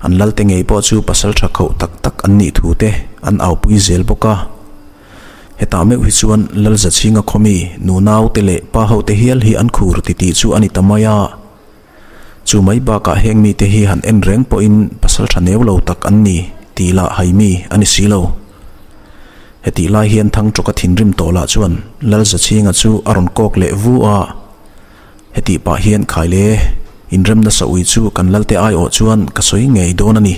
an lalte ngei pawh chu pasaltha khauh tak tak an nih thu te an aupui zel bawk a. Hetah meuh hi chuan Lalzachhinga khawmi nunau te leh pa hote hial hi an khur titih chu a ni ta mai a. Chu mai bakah heng mite hi han en reng pawhin pasal tha neu lo tak an ni tih lah hai mi a ni si lo. Hetih lai hian Thangtawka thinrim tawh lah chuan Lalzachhinga chu a rawn kawk leh vu a. Hetih pah hian Khaile, inremna saui chu kan Lalte aiawh chuan ka sawi ngei dawn a ni.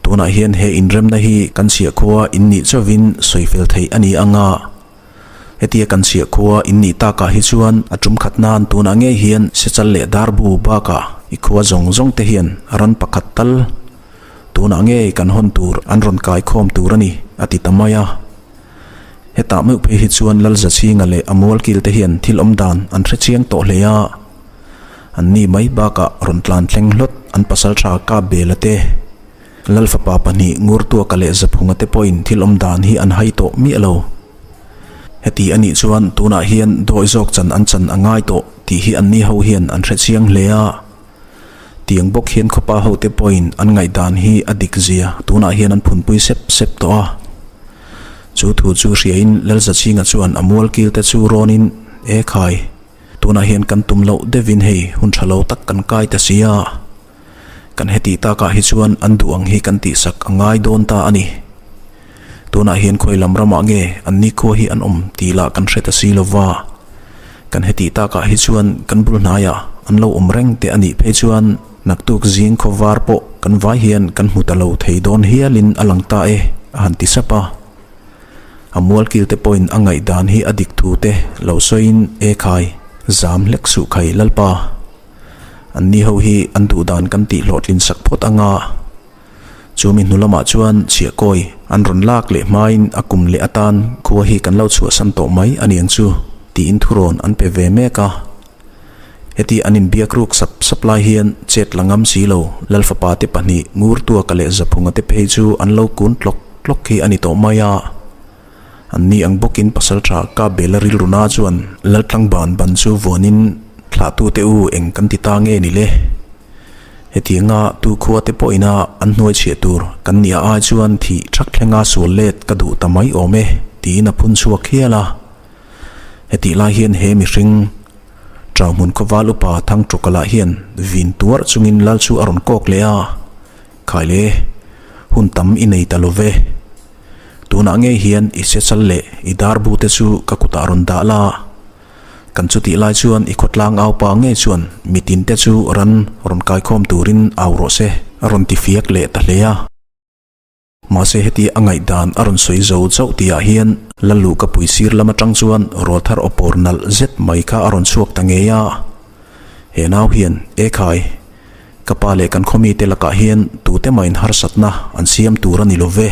Tunah hian he inremna hi kan chhiahkhua in nih chauhin sawi fel theih a ni ang a. Hetia kan chhiah khua in nih takah hi chuan a tum khat nan tunah ngei hian Sechal leh Darbu bakah i khua zawng zawng te hian ran pakhat tal tunah ngei kan hawn tur an rawn kai khawm tur a ni a ti ta mai a. Hetah meuh phei hi chuan Lalzachhinga leh a mualkil te hian thil awm dan an hre chiang tawh hle a. An ni mai bakah rawn tlan thleng hlawt an pasaltha kap bela te. Lal fapa pahnih Ngurtuaka leh Zaphunga te pawhin thil awm dan hi an hai tawh miah lo. Heti a nih chuan tunah hian dawi zawk chan an chan a ngai tawh tih hi anni ho hian an hre chiang hle a. Tiang bawk hian khawpa hote pawhin an ngaihdan hi a dik zia tunah hian an phunpui sep sep tawh a. Chu thu chu hriain Lalzachhinga chuan a mual kil te chu rawnin, E khai, tunah hian kan tum loh deuhin hei hun tha lo tak kan kai ta si a. Kan hetih takah hi chuan an duh ang hi kan tihsak a ngai dawn ta a ni. Tunah hian khawi lam ramah nge an nikhua hi an awm tih lah kan hre ta si lo va. Kan hetih takah hi chuan kan bul hnaiah an lo awm reng te a nih phei chuan naktuk zing khaw var pawh kan vai hian kan hmu ta lo thei dawn hialin a lang ta e, a han ti sap a. A mualkil te pawhin a ngaihdan hi a dik thu te lo sawiin, E khai, zam hlek suh khai Lalpa. Anni ho hi an duhdan kan tih hlawhtlin sak phawt anga. Chu mi hnu lamah chuan chhiahkawi an rawn lak leh hmain a kum leh atan khua hi kan lo chhuahsan tawh mai a niang chu tiin thurawn an pe ve mek a. Heti an inbiak ruk sap sap lai hian chet la ngam si lo Lalfapa te pahnih Ngurtuaka leh Zaphunga te phei chu an lo kun tlawk tlawk hi a ni tawh mai a. Anni ang bawkin pasalṭha Kabela rilruna chuan Laltlangban ban chu vuanin thlahtute u eng kan ti ta nge ni le? Hetianga tu khua te pawhina an hnuai chhiah tur kan nia ai chuan thih ṭhak thlenga sual let ka duh ta mai awm e tiin a phun chhuak hial a. Hetih lai hian he mihring Ṭauhmun khawval upa Thangṭuka lah hian vin tuarh chungin lal chu a rawn kawk leh a, Khaile, hun tam i nei ta lo ve. Tunah ngei hian i sechal leh i darbu te chu ka kutah rawn dah la. Kan chutih lai chuan i khawtlang aupa ngei chuan mitin te chu ran rawn kaikhawm turin au rawh se a rawn ti fiak leh ta hle a. Mahse heti a ngaihdan a rawn sawi zo chauh tihah hian Lalluh ka pui sir lam atang chuan rawlthar awpawr nalh zet mai kha a rawn chhuak ta ngei a. He nau hian, Ekhai, Ka pa leh kan khawmite lakah hian tute mahin harsatna an siam tur a ni lo ve.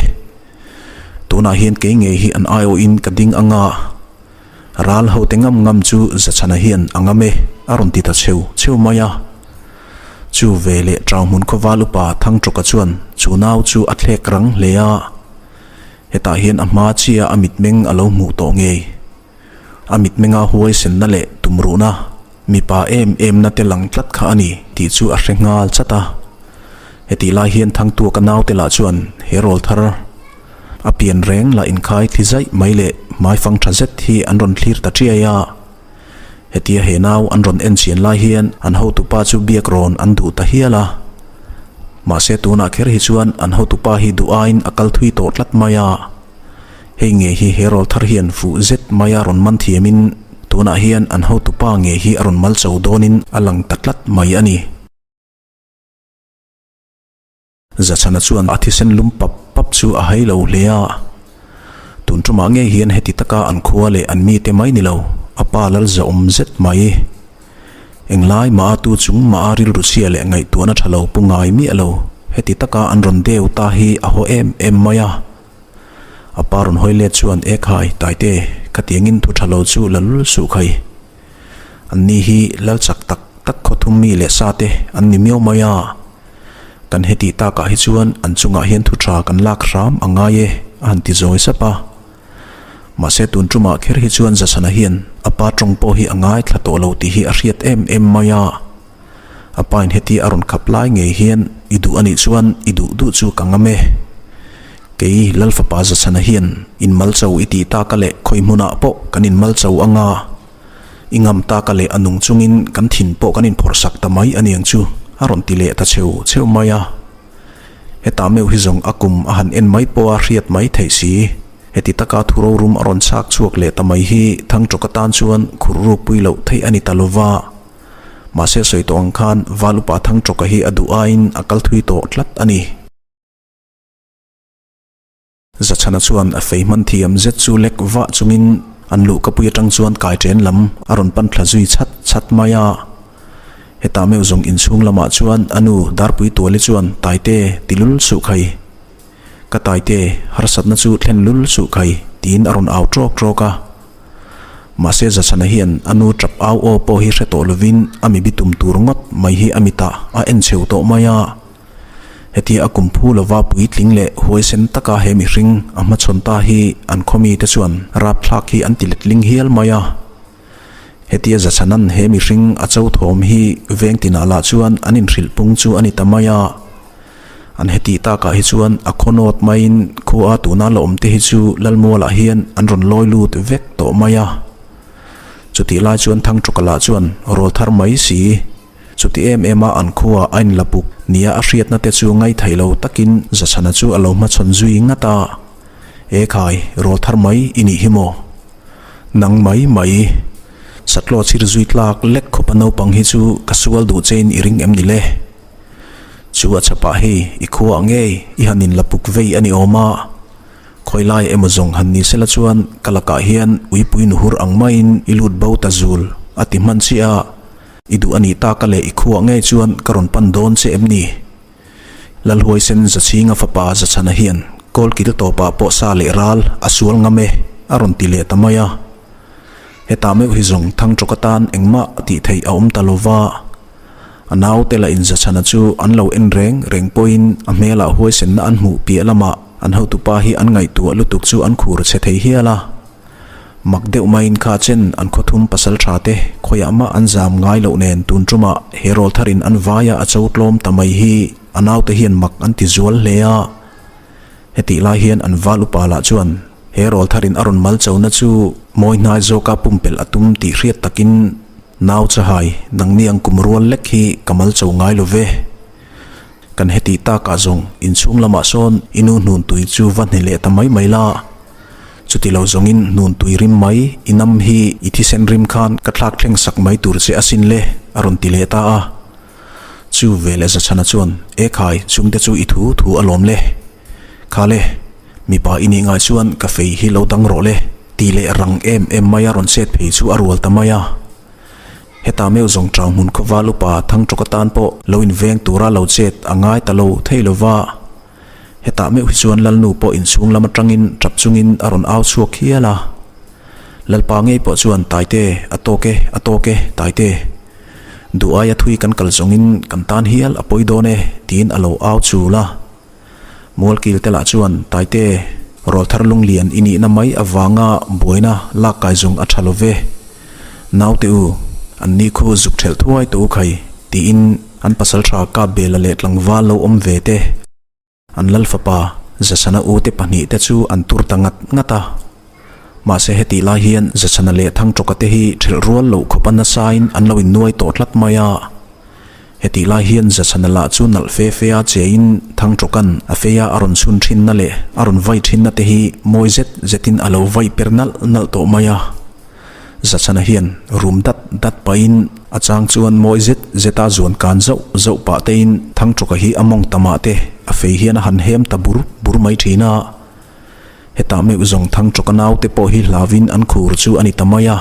Tunah hian kei ngei hi an aiawhin ka ding ang a, ral hote ngam ngam chu Zachhana hian a ngam e, a rawn ti ta cheu cheu mai a. Chu ve leh Ṭauhmun khawval upa Thangṭawka chuan chu nau chu a thlek rang hle a, hetah hian a hma chia a mitmeng a lo hmuh tawh ngei. A mitmenga huaisenna leh tumruhna mipa em emna te lang tlat kha a ni tih chu a hre nghal chat a. Hetih lai hian Thangtuaka naute lah chuan he rawl thar a pian reng lah inkhai thli zaih mai leh hmaifang tha zet hi an rawn thlir ta chiai a. Hetia he nau an rawn en chian lai hian an hotupa chu biak rawn an duh ta hial a. Mahse tunah kher hi chuan an hotupa hi duh aiin a kal thui tawh tlat mai a. Hei ngei hi he rawl thar hian fuh zet maia rawn man thiamin tunah hian an hotupa ngei hi a rawn mal cho dawnin a lang ta tlat mai a ni. Zachhana chuan a thisen lum pap pap chu a hai lo hle a. Tun tumah ngei hian heti taka an khua leh an mite mai ni lo, a pa lal zahawm zet mai. Englai mah a tu chung mah a rilru chhia leh ngaihtuahna tha lo pu ngai miah lo, heti taka an rawn deu ta hi a haw em em mai a. A pa rawn hawi let chuan, E khai, Taite, khatiangin thu tha lo chu la lul suh khai. Anni hi lal chak tak tak khaw thum mi leh sa te an ni miau mai a. Kan hetih takah hi chuan an chungah hian thu tha kan lak hram a ngai e, a han ti zawi sap a. Mahse tun tumah kher hi chuan Zasana hian a pa tawng pawh hi a ngaithla tawh lo tih hi a hriat em em mai a. A pain heti a rawn khap lai ngei hian i duh a nih chuan i duh duh chu ka ngam e. Kei Lalfapa Zachhana hian inmal cho i tih taka leh khawi hmunah pawh kan inmal cho anga i ngam taka leh a nung chungin kan thin pawh kan inphawrh sak ta mai a niang chu a rawn ti leh ta cheu cheu mai a. Hetah meuh hi zawng a kum a han en mai pawha hriat mai theih si. Heti taka thu rorum a rawn chhak chhuak leh ta mai hi Thangṭawka tan chuan khur rukpui loh theih a ni ta lova. Mahse sawi tawh ang khan Val upa Thangṭawka hi a duh aiin a kal thui tawh tlat a ni. Zachhana chuan a fei hman thiam zet chu lek vah chungin an luhkapui atang chuan kai ṭen lam a rawn pan thla zui chhat chhat mai a. Hetah meuh zawng inchhung lamah chuan a nu Darpui Tuali chuan Taite ti lul suh khai. Ka Taite, harsatna chu thlen lul suh khai tiin a rawn au ṭawk ṭawk a. Mahse Zachhana hian a nu ṭap au aw pawh hi hre tawh lovin a mi bitum tur ngawt mai hi a mitah a en cheu tawh mai a. Hetia a kum phu lova puitling leh huaisen taka he mihring a hmachhawn ta hi an khaw mite chuan rapthlak hi an ti letling hial mai a. Hetia Zachhanan he mihring a cho thawm hi veng tinah lah chuan an inhrilh pung chu a ni ta mai a. An hetih takah hi chuan a khaw nawt maiin khua tuna la awm te hi chu Lalmualah hian an rawn lawi lut vek tawh mai a. Chutih lai chuan Thangtawka lah chuan rawl thar mai si. Chuti em em a an khua a inla puk nia a hriatna te chu ngaithei lo takin Zachhana chu a lo hmachhawn zui ngat a. E khai, rawl thar mai i nih hi maw? Nang mai mai. Satlaw chhir zui tlak lek khawpa naupang hi chu ka sual duh chein i ring em ni le? Chu a chhapah hei i khuaah ngei i han inla puk vei a ni awm a. Khawi lai emaw zawng han ni sela chuan ka lakah hian uipui nuhur ang maiin i lut bo ta zul a ti hman chiah a. I duh a nih taka leh i khuaah ngei chuan ka rawn pan dawn che em ni? Lalhuaisen Zachhinga fapa Zachhana hian kawlkil tawpah pawh sa leh ral a sual ngam e a rawn ti leh ta mai a. Hetah meuh hi zawng Thangtawk atan engmah a tih theih a awm ta lo va. A naute lah in Zachhana chu an lo en reng reng pawhin a hmelah huaisenna an hmuh piah lamah an hotupa hi an ngaihtuah lutuk chu an khur chhe thei hial a. Mak deuh maiin kha chen an khawthum pasal tha te khawiah mah an zam ngai loh nen tun tumah he rawl tharin an vaia a cho tlawm ta mai hi a naute hian mak an ti zual hle a. Hetih lai hian an val upa lah chuan he rawl tharin a rawn mal chona chu mawi hnai zawka pumpelh a tum tih hriat takin nau chahai nangni ang kum rual lek hi ka mal cho ngai lo ve. Kan hetih takah zawng inchhung lamah sawn i nu hnun tui chu va hne leh ta mai mai la. Chuti lo zawngin hnun tui rim mai i nam hi i thisen rim khan ka thlak thleng sak mai tur che asin le, a rawn ti leh ta a. Chu veleh Zachhana chuan, E khai, chungte chu i thu thu a lawm le. Kha le, mipa i nih ngai chuan ka fei hi lo dang rawh le, ti leh rang em em mai a rawn chet phei chu a rual ta mai a. Heta meuh zawng chau hmun khawval upa Thangtawk atan pawh lo inveng tura lo chet a ngai ta lo thei lo va. Hetah meuh hi chuan Lalnu pawh inchhung lam atangin tap chungin a rawn au chhuak hial a. Lalpa ngei pawh chuan Taite, a tawk e, a tawk e, Taite. Duh aia thui kan kal zawngin kan tan hial a pawi dawn e, tiin a lo au chul a. Mualkil te lah chuan Taite, rawlthar lunglian i nihna mai avanga buaina lak kai zawng a tha lo ve. Naute u, an ni khu zuk thelh thuai tawh u khai, tiin an pasaltha kap bela leh tlangval lo awm ve te, an lal fapa Zasana u te pahnihte chu an tur ta ngat ngat a. Mahse hetih lai hian Zasana leh Thangtawka te hi thelh rual loh khawp a nasain an lo innuai tawh tlat mai a. Hetih lai hian Zasana lah chu nalh fe fe a chein Thangtawka'n a feia a rawn chhun thinna leh a rawn vai thinna te hi mawi zet zetin a lo vai per nalh nalh tawh mai a. Zachhana hian rum dat dat pahin a chang chuan mawi zet zeta zuan kan zauh zauh pah tein Thangtawka hi a mawng ta mah te a fei hian a han hem ta bur bur mai thin a. Hetah meuh zawng Thangtawka naute pawh hi hlauin an khur chu a ni ta mai a.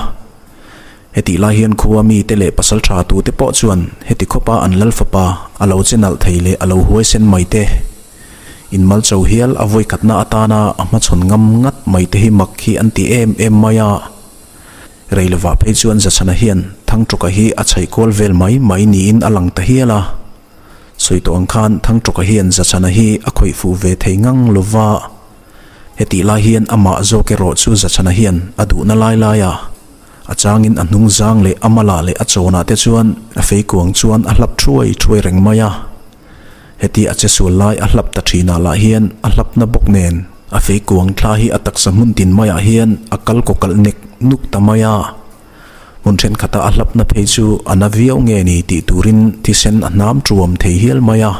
Hetih lai hian khua mite leh pasal tha tute pawh chuan heti khawpa an lal fapa a lo che nalh thei leh a lo huaisen mai te inmal cho hial a vawikhatna atana a hmachhawn ngam ngat mai te hi mak hi an ti em em mai a. Rei lovah phei chuan Zachhana hian Thangtawka hi a chhaih kual vel mai mai niin a lang ta hial a. Sawi tawh ang khan Thangtawka hian Zachhana hi a khawih fuh ve thei ngang lova. Hetih lai hian amah zawk erawh chu Zachhana hian a duhna lai laia a changin a hnung zang leh a malah leh a chawnah te chuan a fei kuang chuan a hlap thuai thuai reng mai a. Heti a che sual lai a hlap ta thinah lah hian a hlapna bawk nen a fei kuang thla hi a taksa hmun tin maiah hian a kal kaw kalh nek nuk ta mai a. Hmun thenkhatah a hlapna phei chu a na viau nge ni tih turin thisen a hnam tuam thei hial mai a.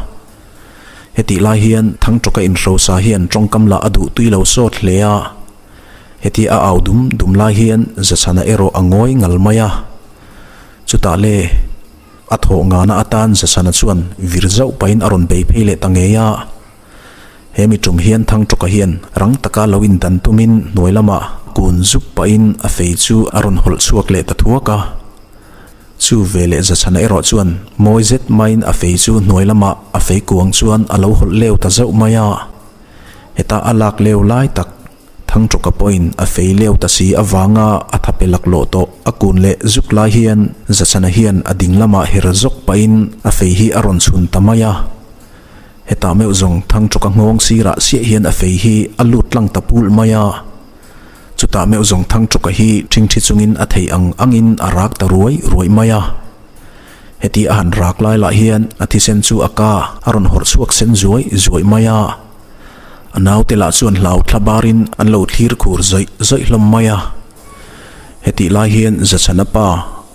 Hetih lai hian Thangtawka inhrosa hian tawngkam lah a duh tui lo sawt hle a. Heti a au dum dum lai hian Zachhana erawh a ngawi ngal mai a. Chutah le. A thawh ngana atan Zachhana chuan vir zauh pahin a rawn bei phei leh ta ngei a. He mi tum hian Thangtawka hian rang taka lo indan tumin hnuai lamah kun zup pahin a fei chu a rawn hawlh chhuak leh ta thuak a. Chu ve leh Zachhana erawh chuan mawi zet maiin a fei chu hnuai lamah a fei kuang chuan a lo hawlh leu ta zauh mai a. Heta a lak leu lai tak Thangtawka pawhin a fei leu ta si avanga a thape laklawh tawh a kun leh zuk lai hian Zachhana hian a ding lamah her zawk pahin a fei hi a rawn chhun ta mai a. Hetah meuh zawng Thangtawka nghawng sirah siah hian a fei hi a lut tlang ta pulh mai a. Chutah. Chutah meuh zawng Thangṭawka hi ṭhingṭhi chungin a theih ang angin a rak ta ruai ruai mai a. Heti a han rak lai lah hian a thisen chu a ka a rawn hawrh chhuak sen zuai zuai mai a. A naute lah chuan hlau thla barin an lo thlir khur zawih zawih hlawm mai a. Hetih lai hian Zachhana pa,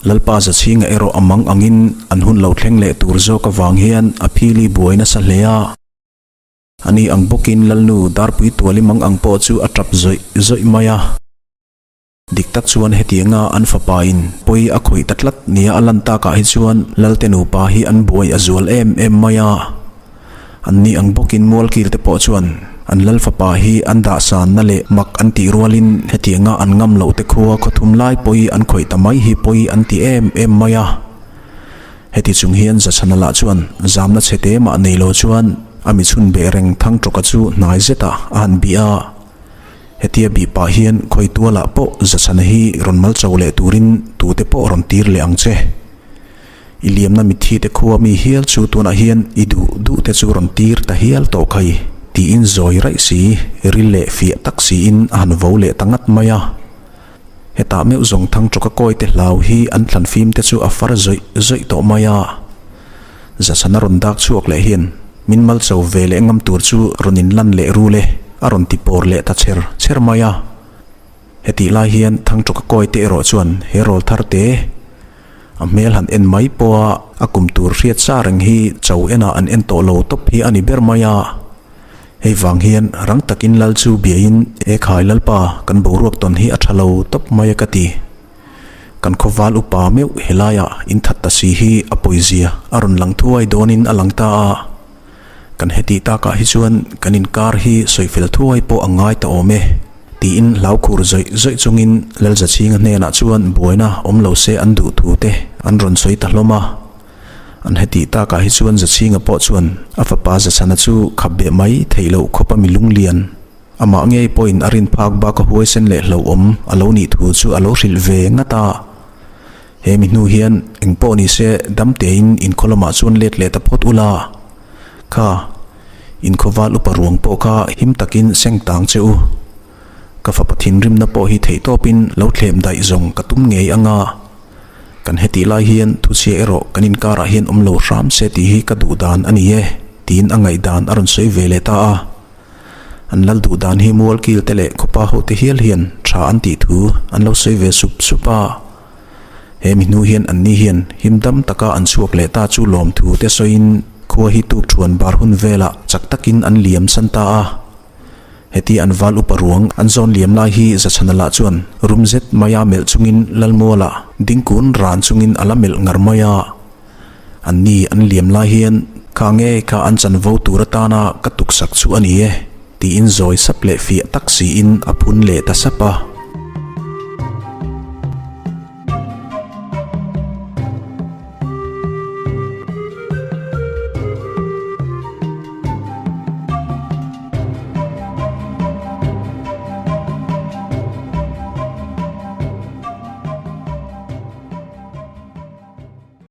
Lalpa Zachhinga erawh a mang angin an hun lo thleng leh tur zawk avang hian a phili buai nasa hle a. Ani ang bawkin Lalnu Darpui Tuali mang ang pawh chu a tap zawih zawih mai a. Dik tak chuan hetianga an fapain pawi a khawih ta tlat nia a lan takah hi chuan Lalte nupa hi an buai a zual em em mai a. Anni ang bawkin Mualkil te pawh chuan an Lal fapa hi an dahsanna leh mak an tih rualin hetianga an ngam loh te khua khawthum lai pawi an khawih ta mai hi pawi an ti em em mai a. Heti chung hian Zachhana lah chuan zamna chhe te mah nei lo chuan a mi chhun beh reng Thangṭawka chu hnai zetah a han bih a. Hetia bih pah hian khawi tualah pawh Zachhana hi rawn mal cho leh turin tute pawh rawn tir leh ang che. I liamna mitthi te khua mi hial chu tunah hian i duh duh te chu rawn tir ta hial tawh khai tiin zawi raih si, ril leh fiah tak siin a han vo leh ta ngat mai a. Hetah meuh zawng Thangṭawka kawite hlau hi an thlan fim te chu a far zawih zawih tawh mai a. Zachhana rawn dak chhuak leh hian min mal cho ve leh ngam tur chu rawn in lan leh rul e, a rawn ti pawr leh ta chher chher mai a. Hetih lai hian Thangṭawka kawite erawh chuan he rawl thar te a hmel han en mai pawha a kum tur hriat sa reng hi cho enah an en tawh lo tawp hi a ni ber mai a. Hei vang hian rang takin lal chu biain, E khai Lalpa, kan boruak tawn hi a tha lo tawp mai a ka ti. Kan khawval upa meuh helaiah in that ta si hi a pawizia a rawn lang thuai dawnin a lang ta a. Kan hetih takah hi chuan kan inkar hi sawifel thuai pawh a ngai ta awm e, tiin hlau khur zawih zawih chungin Lalzachhinga hnenah chuan buaina awm lo se an duh thu te an rawn sawi ta hlawm a. An hetih takah hi chuan Zachhinga pawh chuan a fapa Zachhana chu khap beh mai theih loh khawpa mi lunglian, amah ngei pawhin a rin phak bak a huaisen leh hlauhawm a lo nih thu chu a lo hrilh ve ngat a. He mi hnu hian eng pawh ni se dam tein inkhaw lamah chuan let leh ta phawt ula. Kha, inkhaw val upa ruang pawh kha him takin seng tang che u. Ka fapa thinrimna pawh hi theihtawpin lo thlem daih zawng ka tum ngei anga. Kan hetih lai hian thuchhia erawh kan inkarah hian awm lo hram se tih hi ka duh dan a ni e, tiin a ngaihdan a rawn sawi ve leh ta a. An lal duh dan hi mualkil te leh khawpa hote hial hian tha an tih thu an lo sawi ve sup sup a. He mi hnu hian anni hian him dam taka an chhuak leh ta chu lawmthu te sawiin khua hi tuk thuan bar hun velah chak takin an liam san ta a. Heti an val upa ruang an zawn liam lai hi Zachhana lah chuan rum zet maia melh chungin Lalmuala dingkun ran chungin a la melh ngar mai a. Anni an liam lai hian kha nge kha an chanvo tur atana ka tuksak chu a ni e tiin zawi sap leh fiah tak siin a phun leh ta sap a.